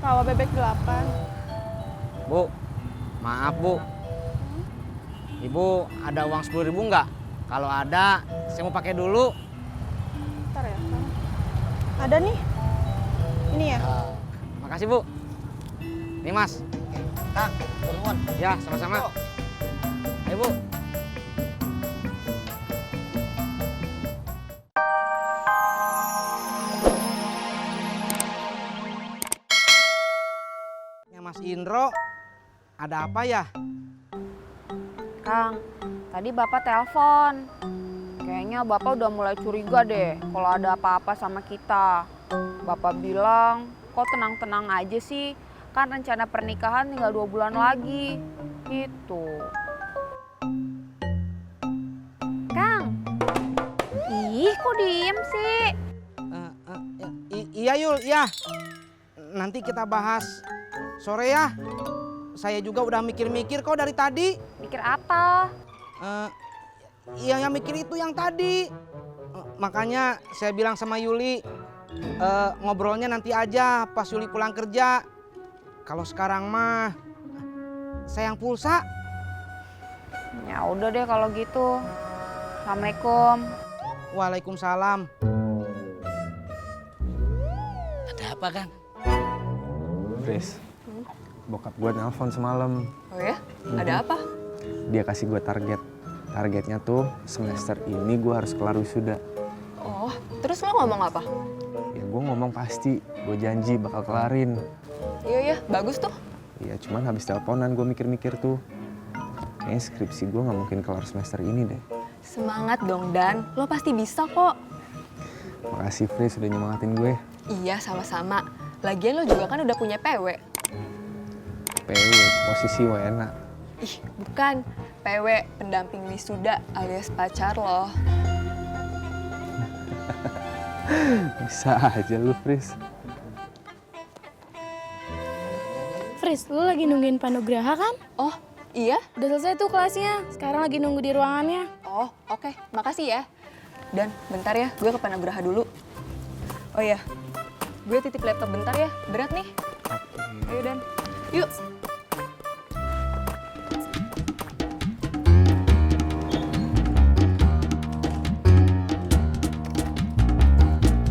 rawa bebek 8. Bu, maaf Bu. Ibu ada uang 10.000 nggak? Kalau ada, saya mau pakai dulu. Bentar ya, Kang. Ada nih. Ini ya. Makasih Bu. Nih Mas. Kang, turun. Ya, sama-sama. Ayo Bu. Ya Mas Indro, ada apa ya? Kang, tadi Bapak telepon. Kayaknya Bapak udah mulai curiga deh kalau ada apa-apa sama kita. Bapak bilang, kok tenang-tenang aja sih? Kan rencana pernikahan tinggal 2 bulan lagi. Gitu. Kang, ih kok diem sih? Iya Yul, iya. Nanti kita bahas sore ya. Saya juga udah mikir-mikir kok dari tadi. Mikir apa? Iya yang mikir itu yang tadi. Makanya saya bilang sama Yuli, ngobrolnya nanti aja pas Yuli pulang kerja. Kalau sekarang mah sayang pulsa. Ya udah deh kalau gitu. Assalamualaikum. Waalaikumsalam. Ada apa, Kang? Fris, bokap gue nelpon semalam. Oh ya? Ada apa? Dia kasih gue target. Targetnya tuh semester ini gue harus kelar wisuda. Oh, terus lo ngomong apa? Ya gue ngomong pasti, gue janji bakal kelarin. Iya, bagus tuh. Ya cuman habis teleponan gue mikir-mikir tuh. Kayaknya skripsi gue gak mungkin kelar semester ini deh. Semangat dong, Dan. Lo pasti bisa kok. Makasih Fris udah nyemangatin gue. Iya, sama-sama. Lagian lo juga kan udah punya PW. PW, posisi WNA. Ih, bukan. PW, pendamping wisuda alias pacar lo. Bisa aja lu Fris. Fris, lu lagi nungguin Panugraha kan? Oh, iya? Udah selesai tuh kelasnya. Sekarang lagi nunggu di ruangannya. Oh, oke. Makasih ya. Dan, bentar ya. Gue ke Panagraha dulu. Oh iya. Gue titip laptop bentar ya. Berat nih. Ayo, Dan. Yuk.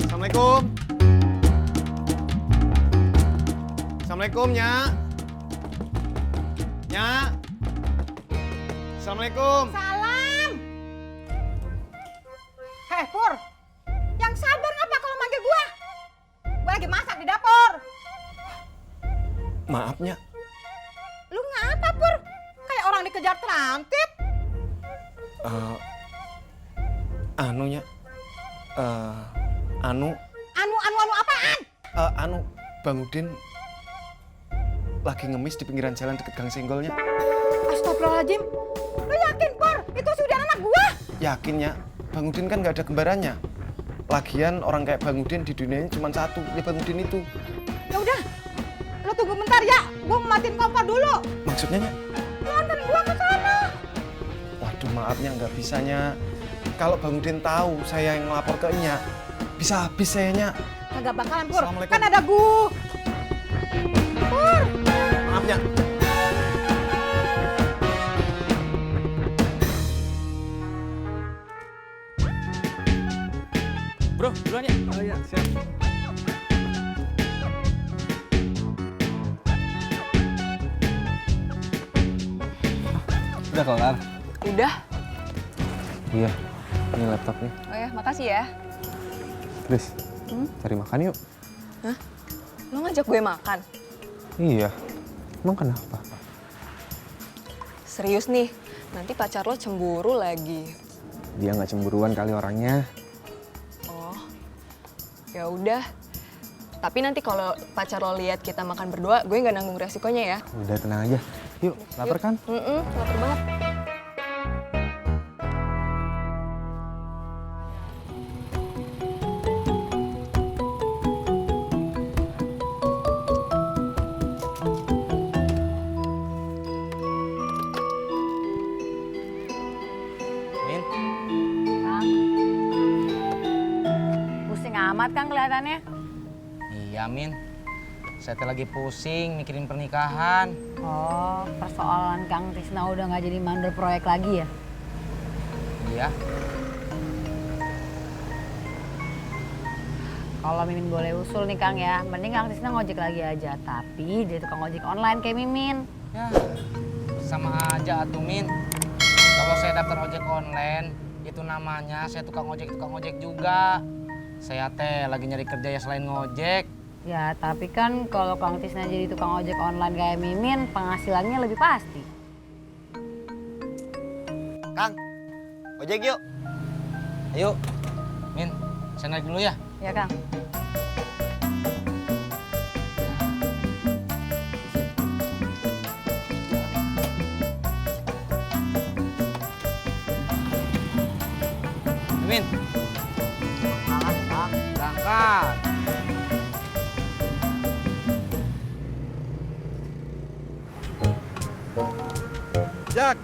Assalamualaikum. Assalamualaikum, Nyak. Nyak. Assalamualaikum. Salam. Heh, Pur. Yang sabar ngapa kalau manggil gua? Gua lagi masak di dapur. Maaf, Nyak. Lu ngapa, Pur? Kayak orang dikejar terantip. Anu, Nyak. Anu, Anu apaan? Bang Udin lagi ngemis di pinggiran jalan deket Gang Senggolnya. Astagfirullahaladzim. Lu yakin, Pur? Itu sudah anak gua? Yakin, Nyak. Bang Udin kan nggak ada kembarannya. Lagian orang kayak Bang Udin di dunia ini cuma satu, ya Bang Udin itu. Ya udah. Lu tunggu bentar ya. Gua mau matiin kompor dulu. Maksudnya, Nyak? Lu anterin gua ke sana. Waduh, maafnya nggak bisanya. Kalau Bang Udin tahu saya yang ngelapor ke Nyak, bisa habis saya, Nyak. Kagak bakalan, Pur. Assalamualaikum. Kan ada gua. Pur. Maaf, Nyak. Bro, duluan ya. Oh iya, siap. Udah kelar? Udah. Iya, ini laptopnya. Oh ya, makasih ya. Fris, cari makan yuk. Lo ngajak gue makan? Iya, emang kenapa? Serius nih, nanti pacar lo cemburu lagi. Dia nggak cemburuan kali orangnya. Oh, ya udah. Tapi nanti kalau pacar lo lihat kita makan berdua, gue nggak nanggung resikonya ya. Udah tenang aja. Yuk, lapar kan? Lapar banget. Min, Kang. Pusing amat kan kelihatannya. iya Min. Saya teh lagi pusing mikirin pernikahan. Oh, persoalan Kang Tisna udah nggak jadi mandor proyek lagi ya? Iya. Kalau Mimin boleh usul nih Kang ya, mending Kang Tisna ngojek lagi aja. Tapi dia tukang ojek online kayak Mimin. Ya, sama aja atuh Min. Kalau saya daftar ojek online, itu namanya saya tukang ojek juga. Saya teh lagi nyari kerja ya selain ngojek. Ya, tapi kan kalau Kang Tisna jadi tukang ojek online kayak Mimin, penghasilannya lebih pasti. Kang, ojek yuk. Ayo, Min, saya naik dulu ya. Ya Kang. Min, berangkat. Jak,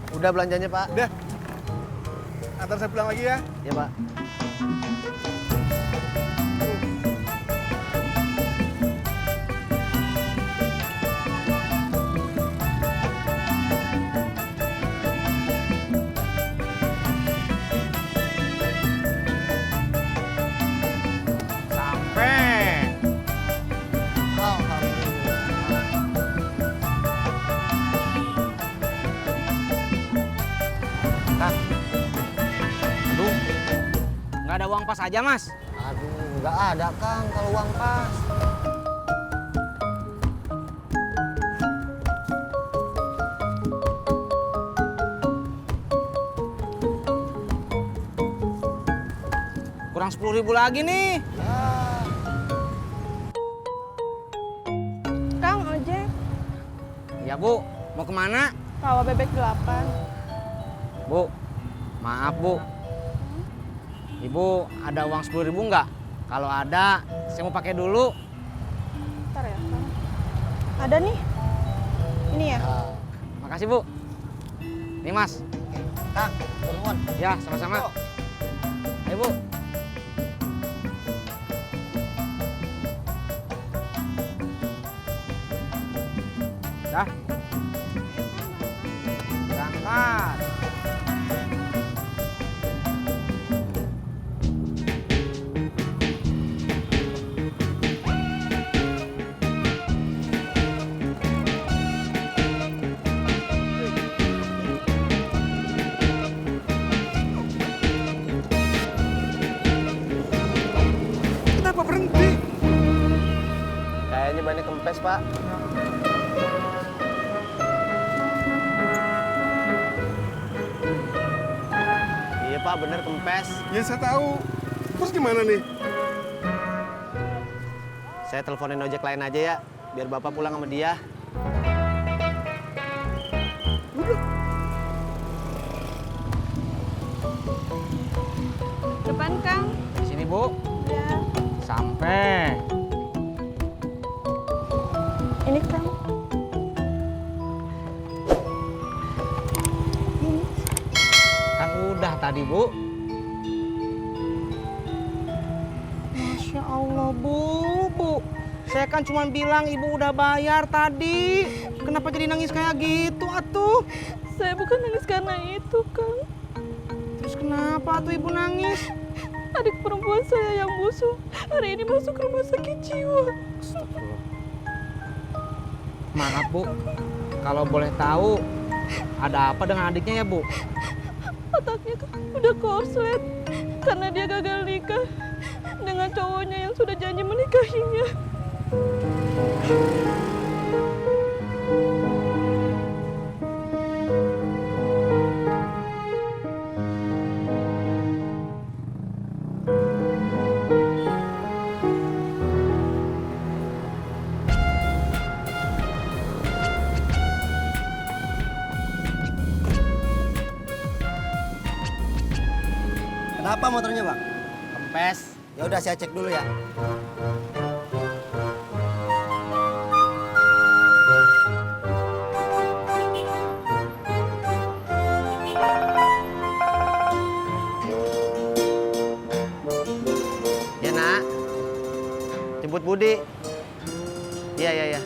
Udah belanjanya, Pak. udah. Antar saya pulang lagi ya. Ya, Pak. Sampai. Kang, aduh, nggak ada uang pas aja Mas. Aduh, nggak ada, Kang, kalau uang pas. Kurang 10.000 lagi nih. Kang, ojek. Ya Bu, mau kemana? Rawa bebek 8. Bu, maaf Bu. Ibu ada uang 10.000 nggak? Kalau ada, saya mau pakai dulu. Bentar ya, Kang. Ada nih. Ini ya. Makasih Bu. Nih Mas. Kang, turun. Ya, sama-sama. Ayo Bu. Dah. Berangkat. Kenapa berhenti? Kayaknya banyak kempes, Pak. Iya, Pak, bener kempes. Ya saya tahu. Terus gimana nih? Saya teleponin ojek lain aja ya, biar Bapak pulang sama dia. Depan, Kang. Sini Bu. Ya. Sampai. Ini, Kang. Kan udah tadi Bu. Masya Allah Bu. Saya kan cuma bilang ibu udah bayar tadi. Kenapa jadi nangis kayak gitu atuh? Saya bukan nangis karena itu, Kang. Terus kenapa tuh ibu nangis? Adik perempuan saya yang busuk hari ini masuk rumah sakit jiwa. Maaf Bu, kalau boleh tahu ada apa dengan adiknya ya Bu? Otaknya udah korslet karena dia gagal nikah dengan cowoknya yang sudah janji menikahinya. Kenapa motornya, Bang? Kempes. Ya udah saya cek dulu ya. Ya, Nak. Coba jemput Budi. Iya, iya, iya.